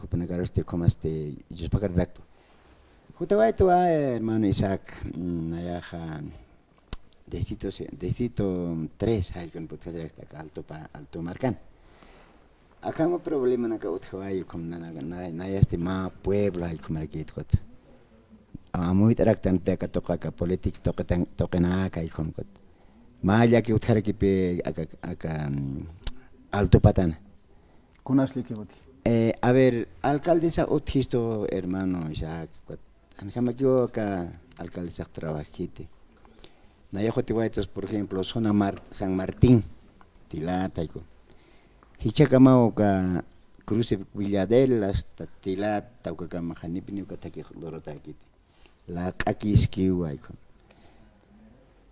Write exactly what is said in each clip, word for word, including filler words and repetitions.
Jupanakarus te como este, yuspakar tracto. Jutawaytu, hermano Isaac, mm, nayaxa distrito, distrito tres, jallkun putkasarakta Alto pa, Alto markan. Akama problemanaka utjawayu, como na, na, na, nayasti ma pueblo, jallkumarakit kut. Amuyt'araktan pe aka tuqaka, política tuqitan, tuqinaka, jallkum kut. Ma llaki utjarakipi aka, aka, mm, Alto patana. Kunas llaki utji. Eh, a ver, alcaldesa utjistu, hermano Isaac, kut. Anjamakiw aka alcaldesa trabajakiti. Nayax utiwaytus, por ejemplo, zona Mar-, San Martín, Tilata, jallku. Jichhakamaw uka cruce Villadel hasta Tilata, ukakama janipini uka thakix luratäkiti. Laq'akiskiw, jallku.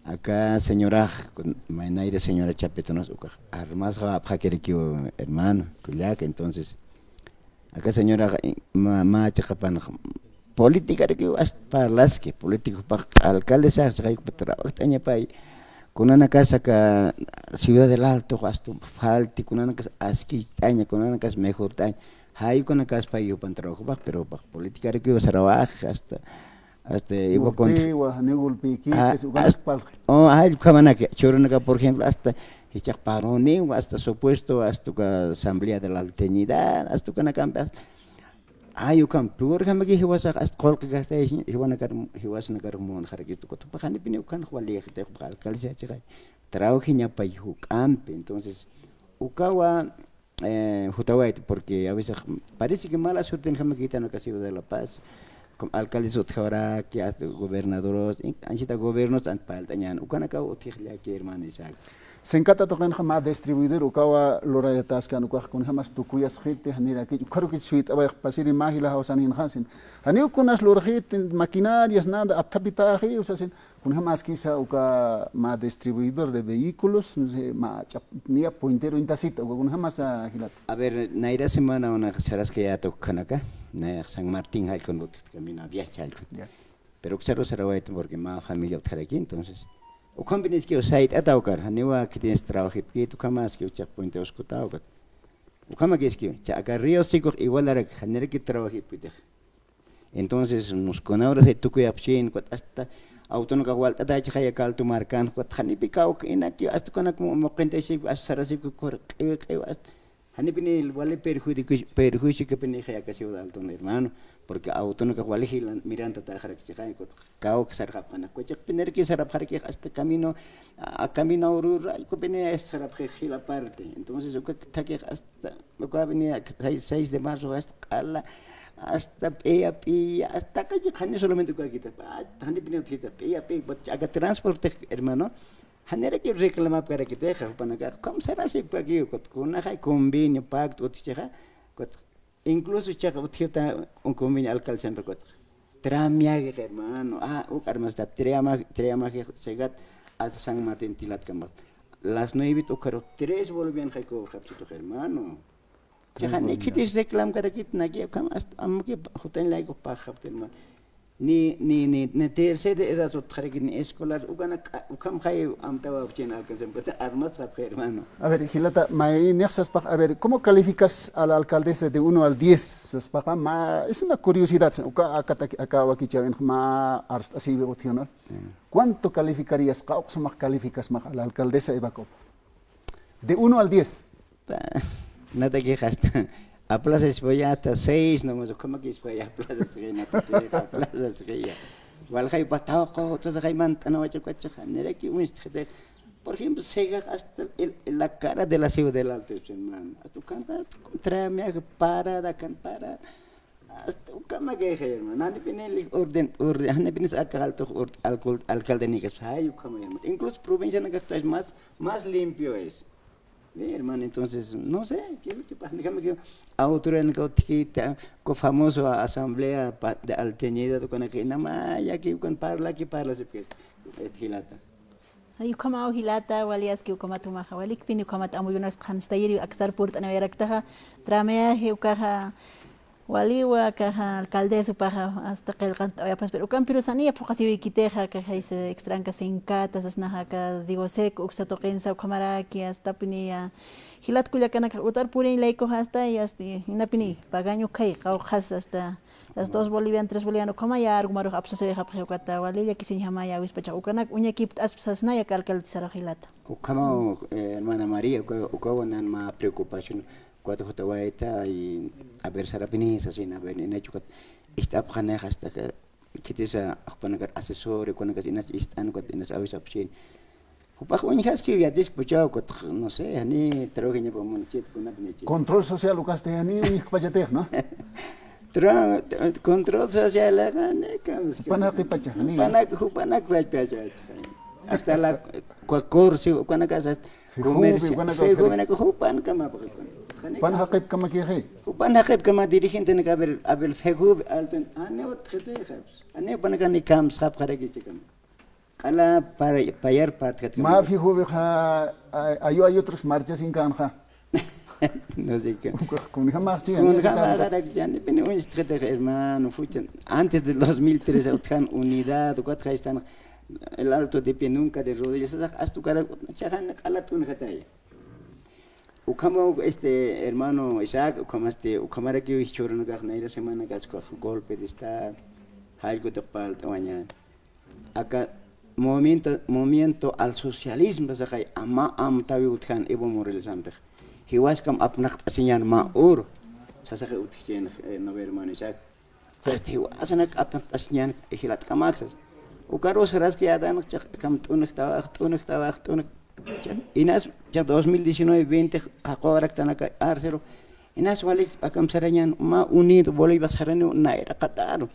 Aka señorax, kun-, maynayri señora Chapetonas, ukax armasxa apxakirakiw, hermano, kullaka. Entonces, aka señorax, eh, ma, ma chiqapanx, políticarakiw hasta parlaski, político pax alcaldesax chiqay trabajt'añapay. Kunanakas aka Ciudad del Alto hasta falti, kunanakas askist'aña, kunanakas mejort'aña. Jay ukanakas pay jupan trabajopax, pero pax políticarakiw sarawax hasta, hasta igual contra. Golpewa, ni golpekipis, ah, ukanak hasta, palqi. Oh, ay, ukhamanaki, churunaka, por ejemplo, hasta jichhax paruniw, hasta supuesto, hasta uka asamblea de la alteñidad, hasta ukanakampi, hasta Ay, ukham, peor jamaki jiwasax, hasta qullqi gastay, jiwanakar, jiwasanakar munxarakista, kut, jupax janipini ukan, walixti, jupax alcaldesa chiqay trabajiñapay juk'ampi. Entonces, ukawa, eh, jutawayta, porque a veces parece que mala suerte jamakïtan aka Ciudad de La Paz, como alcaldes utjawaraki, hasta gobernadores, in-, anchita gobiernos, an palt'añan, ukanakaw utjix llaki, hermano Isaac. Senkata tuqinxa mä distribuidor ukawa lurayatäskan, ukax kunjamas tukuyasxiti, janirakich, ukharukich suyt'awayx pasiri mä jila jawsaninxa, sin. Janiw kunas lurxiti, maquinarias, nada, apthapitäxiw sasin, kunjamaskisa uka mä distribuidor de vehículos, no sé, mä ch'ap-, niya puentero intasita, uka kunjamasa jilata. A ver, nayra semana unax saraskayäta ukhanaka, nayax San Martín jallkun, butkit camino, viaje jallkun. Ya. Pero uksaru sarawayta porque mä familia utjaraki, entonces. Ukhampiniskiw sayt'ata ukar, janiwa khitins trabajipkit, ukhamaskiw chiqa puente uskutaw ukat. Ukhamakiskiw, cha aka Río Seco igualarak, janirakit trabajipkitix. Entonces, nos kunawra say tukuyapxchin, ukat hasta autonakax walt'atächixay aka Alto markan, ukat janipi kawkïnaki, hasta ukanak mu-, muqintasipki, hasta sarasipki, kur q'iwi q'iwi, hasta Janipini wali perjudici-, perjudicapinixay aka Ciudad Alton, hermano, porque autonakax wali jila mirantatäxarakchixay, kut kawk sarxapxanak, kuchiqpiniraki sarapxarakix hasta camino, a, camino rural, kupini sarapxix jila parte. Entonces, uka thakix hasta, uka avenida seis, seis de marzo, hasta q'ala, hasta p'iya p'iya, hasta kachi, jani solamente uka kita, ah, janipini utkita, p'iya p'iya, aka transporte, hermano, Janiraki reclamapkarakitixa, jupanakax, ¿cómo será si pagui? Kut, kunaxay convenio, pacto, utjichixa, kut, incluso chiqa utjita un convenio alcalde siempre kut. Trámiaje, hermano, ah, uk armasta, trámiaje, trámiaje, segat, hasta San Martín tilat kama. Las nueve ukharu, tres boliviano jay cobrxapchitux, hermano. Chiqa, ni khitis reclamkarakit naki, ukham hasta amaki jutañ layku paxapti, hermano. Ni, ni, ni, ni tercer de edad utjaraki, ni escolar, ukanak, ukham jay amtawapxchin alcancen, pues, armasxapxi, hermano. A ver, jilata, maynix saspax, a ver, ¿cómo calificas a la alcaldesa de uno al diez? Saspaxa, ma, es una curiosidad, uka, aka, aka wakichäwinx ma arst'asiwi utji, ¿no? Mm. ¿Cuánto calificarías, qawqha sumax calificasmax a la alcaldesa Eva Cobo? De uno al diez. Ta-, natakix hasta aplazasipaya hasta seis nomás, ukhamakisipaya aplazasipaya, natakix aplazasipaya. Walxay pataw qawqha, entonces jay mant'anawachakwachaxa, niraki uñstxitix. Por ejemplo, Segax hasta el, el, la cara de la ciudad del Alto, hermano. Hasta ukhanta, trámiaje, parada, kan parada. Hasta ukamakixay, hermano. Janipini orden, orden, janipini aka alto, or-, alcol-, alcalde nikas, ay, ukama, hermano. Incluso provincia nikas es más, más limpio es. Ve, hermano, entonces, no sé, ¿qué es lo que pasa? Déjame que autoridad nikas utjita, con famoso asamblea pa-, de alteñidad, con aquel, nada más, ya que con parla, que parla, se pierde. Este, jilata. Ay, ukhamaw jilata, wali aski ukhamat jumaxa, walikpini ukhamat amuyunas qhanstayiri aksar purt'aniwayaraktaxa, trámiaje ukaxa, waliwa akaxa, alcaldesa jupaxa, hasta qillqant'awayapas, pero ukampirusa niya phuqasiwikitixa, akaxa, ese, extranka Senkata, sasnaxa aka Río Seco, uksa tuqinsa, ukhamaraki, hasta piniya, Jilat kullakanakax utar puriñ laykuxa hasta, y hasta inapini pagañu kay qawqhas hasta las dos bolivian, tres bolivian ukhamaya argu marux apsasawixapxi ukata wali llakisiñjamaya wispachax ukanak uñakipt'aspa sasnaya alcaldesarux jilata. Ukhamaw, eh, hermana María, uka, ukawa nan mä preocupación, ukat jutawayta, y a ver, sarapini sasin, a ver, inach ukat ist'apxanix hasta que khitisa jupanakar asesor, ukanakas inas ist'an, ukat inas awisapxin. Jupax uñjaski yatiskpuchaw, ukat, no sé, jani trabajañapa munchit, kunapnichit. Control social ukasti jani uñjkpachatix, ¿no? Tra-, control social, jani, kams-, jupan jaqipacha, jani. Jupanak, jupanak pachpacha. Hasta la cua-, corsi, ukanakas hasta FEJUVE, comercio, ukanakas FEJUVE, ukanak jupan kama, jani. Jupan jaqipkamakixi. Jupan jaqipkama dirigentenak, a ver, a ver, FEJUVE, alto, jani utjxitixaps. Jani jupanakani kamsxapxarakichikam. Q'ala pay-, payar partkatkamaki. Mä FEJUVExa, ay, ayu, ayu otras marchasinkanxa. No sé qué. Kunjamaxchi, kunjamaxarakchi, jani pini uñstxitix, hermano, fuchan. Antes del dos mil trece, utjan unidad, ukat jaystan, el alto de pie, nunca de rodillas, hasta ukara, chajan q'ala t'unjatay. Ukhama, este, hermano Isaac, ukhamasti, ukhamarakiw jichhürunakax nayra semanakax golpe de estado, jallkutix parlt'awañäni. Aka movimiento, movimiento al socialismo, sasaxay, mä amtawi utjan Evo Moralesampix. Jiwaskam apnaqt'asiñän mä uru, sasaxay utjchïnx, eh, no, hermano Isaac. Hasta jiwasanak apnaqt'asiñän jilatkamaksas. Ukaruw saraski yätanx, chaq, akam t'unxtawax, t'unxtawax, t'unx-, chaq, inas, chaq, dos mil diecinueve, veinte, jaqwaraktanaka arcero. Inas walik akam sarañän, mä unido Bolivia saraniw nayraqataru.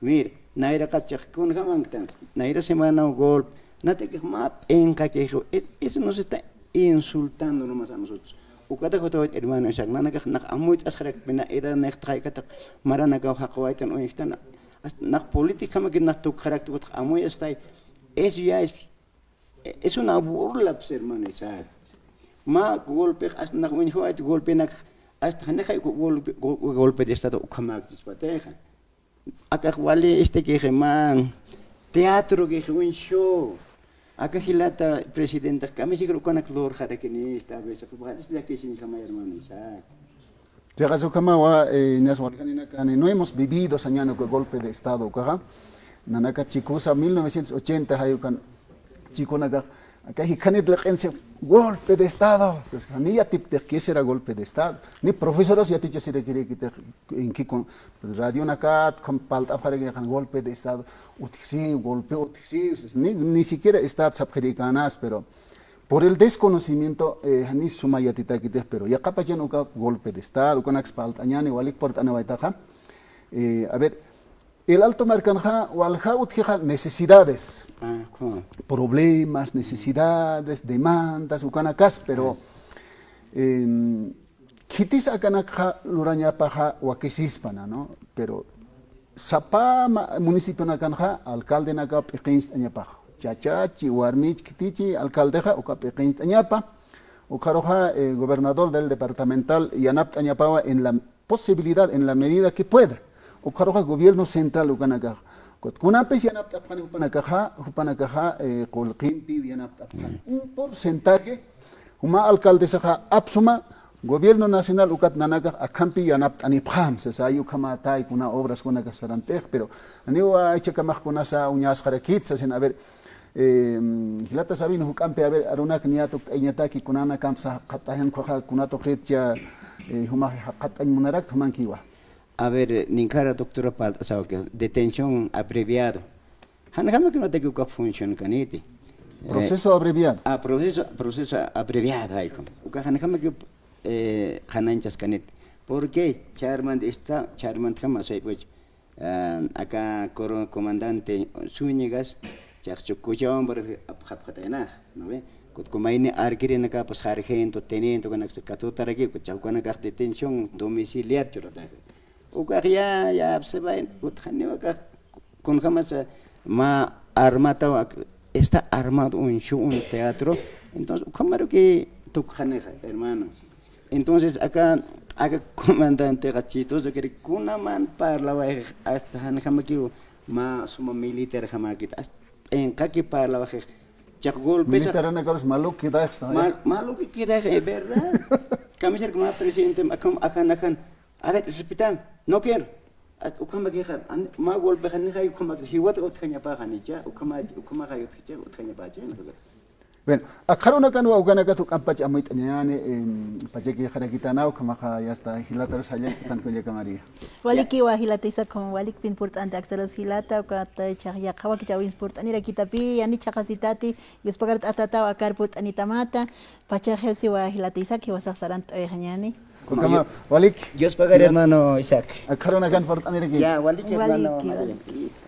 Mire, nayraqat chaq, kunjamanktan, nayra semanaw golpe, natakix mä p'inqakix, es-, eso nos está insultando nomás a nosotros. Ukata jutawayt hermano Isaac, nanakax nax amuyt'asxarakpina, edad nixtxaykatax, maranakaw jaqawaytan uñjtan, hasta nax políticamente nax tukxarakta, ukatax amuyt'asxay, eso ya es, es una burla, pues, hermano Isaac. Mä golpex, hasta nax uñjawayt golpenak, hasta janixay golpe, gol-, golpe de estado ukhamäkchispatixa. Akax wali, este, kixi mä teatro kixi uñjxu. Aka jilata presidentax kamisikir ukanak lurxarakinista, a veces, llakisiñjama, hermano Isaac. Chiqas ukhamawa, eh, inas waljaninakani, no hemos vivido sañäni uka golpe de estado ukaxa. Nanaka chikusa mil novecientos ochenta jay ukan chikunakax, aka jikhanit liq'insi golpe de estado. Ni yatiptix qué será golpe de estado. Ni profesoras yatichasirakirikitix, en qué con-, radionakat, con palt'apxarakixan golpe de estado. Utjsi, golpe utjsi. Ni, ni siquiera estado sapxirikänas, pero por el desconocimiento, eh, jani suma yatitäkitix, pero yaqhapachan uka golpe de estado, ukanaks palt'añäni, walik parlt'anawaytaxa. Eh, a ver, El Alto markanxa, walja utjixa necesidades. Ah, ¿cómo? Problemas, necesidades, demandas, ukanakas, pero, em, khitis akanakxa lurañapaxa wakisispana, ¿no? Pero sapa ma-, municipionakanxa alcaldenakaw p'iqincht'añapaxa. Chachachi, warmich, khitichi, alcaldexa uka p'iqincht'añapa. Ukxaruxa, eh, gobernador del departamental yanapt'añapawa en la posibilidad, en la medida que pueda. Ukxaruxa gobierno central ukanakaxa. Kut-, kunampis yanapt'apxani jupanakaxa, jupanakaxa, eh, qullqimpi yanapt'apxani. Un porcentaje, juma alcaldesaxa apsuma, gobierno nacional ukat nanakax akhampi yanapt'anipxam, sasa, ay ukhamätay kuna obras kunakax sarantix, pero, aniwa, aychakamax kunasa uñasxarakit, sasin, a ver, Eh, jilata Sabino, juk'ampi, a ver, arunak niya tukt'ayañataki, kunanakamsa jaqat'añan ukhaxa, kuna tuqitcha, eh, jumax jaqat'añ munarakta, jumankiwa. A ver, ninkara doctora palt'asawa que detención abreviado. Janjamakiw nanakax uka función kaniti. Eh, proceso abreviado. Ah, proceso, proceso abreviado, jayku. Uka janjamakiw, eh, qhanañchas kaniti. ¿Por qué? Chairman de esta, chairman kama, soy, pues, Ah, aka coro-, comandante Zúñigas, chax Chukuchambar apxapxataynax, ¿no ve? Kut kumayni arkirinakapas sargento, teniente, ukanaksa katutaraki, kut chax ukanakax detención domiciliar churataxa. Ukax ya, ya, se va, kut janiw akax, kunjamasa mä armataw ak-, está armado un show, un teatro, entonces, ukhamaruki tukxanixa, hermano. Entonces, aka, aka comandantexa chistoso, que kunaman parlawayxix, hasta janjamakiw mä suma militarjamäkit, hasta p'inqaki parlawayxix, Chaq golpesa. Militaranakarusa maluki quedaxta, ¿eh? Mal, maluki quedax, es verdad. Kamisar mä presidente, akham, ajan, ajan. A ver, respetan, no quiero. At, ukhamakixa, an, mä golpexa, nixay ukhamak, jiwat utjañapaxa, nicha, ukhama, ukhamaxa utjañapacha, ¿no? Bueno, akxarunakan ukanakata juk'ampach amuyt'añäni, em, pachaki jaqarakitana, ukhamaxa ya está, jilatarus jallallt'atan kullaka María. Walikiwa jilata Isaac, ukham walikpin purt'anti aksaras jilata, ukat, eh, chaq yaqha wakichäwins purt'anirakitapï, yani chhaqasitati, Dios pagart'atataw akar purt'anitamata, pachaxisiwa jilata Isaac, jiwasax sarant'awayxañäni. Ukhama, walik. Dios pagar, hermano Isaac. Akxarunakan purt'aniraki. Ya, walik, hermano María. Listo.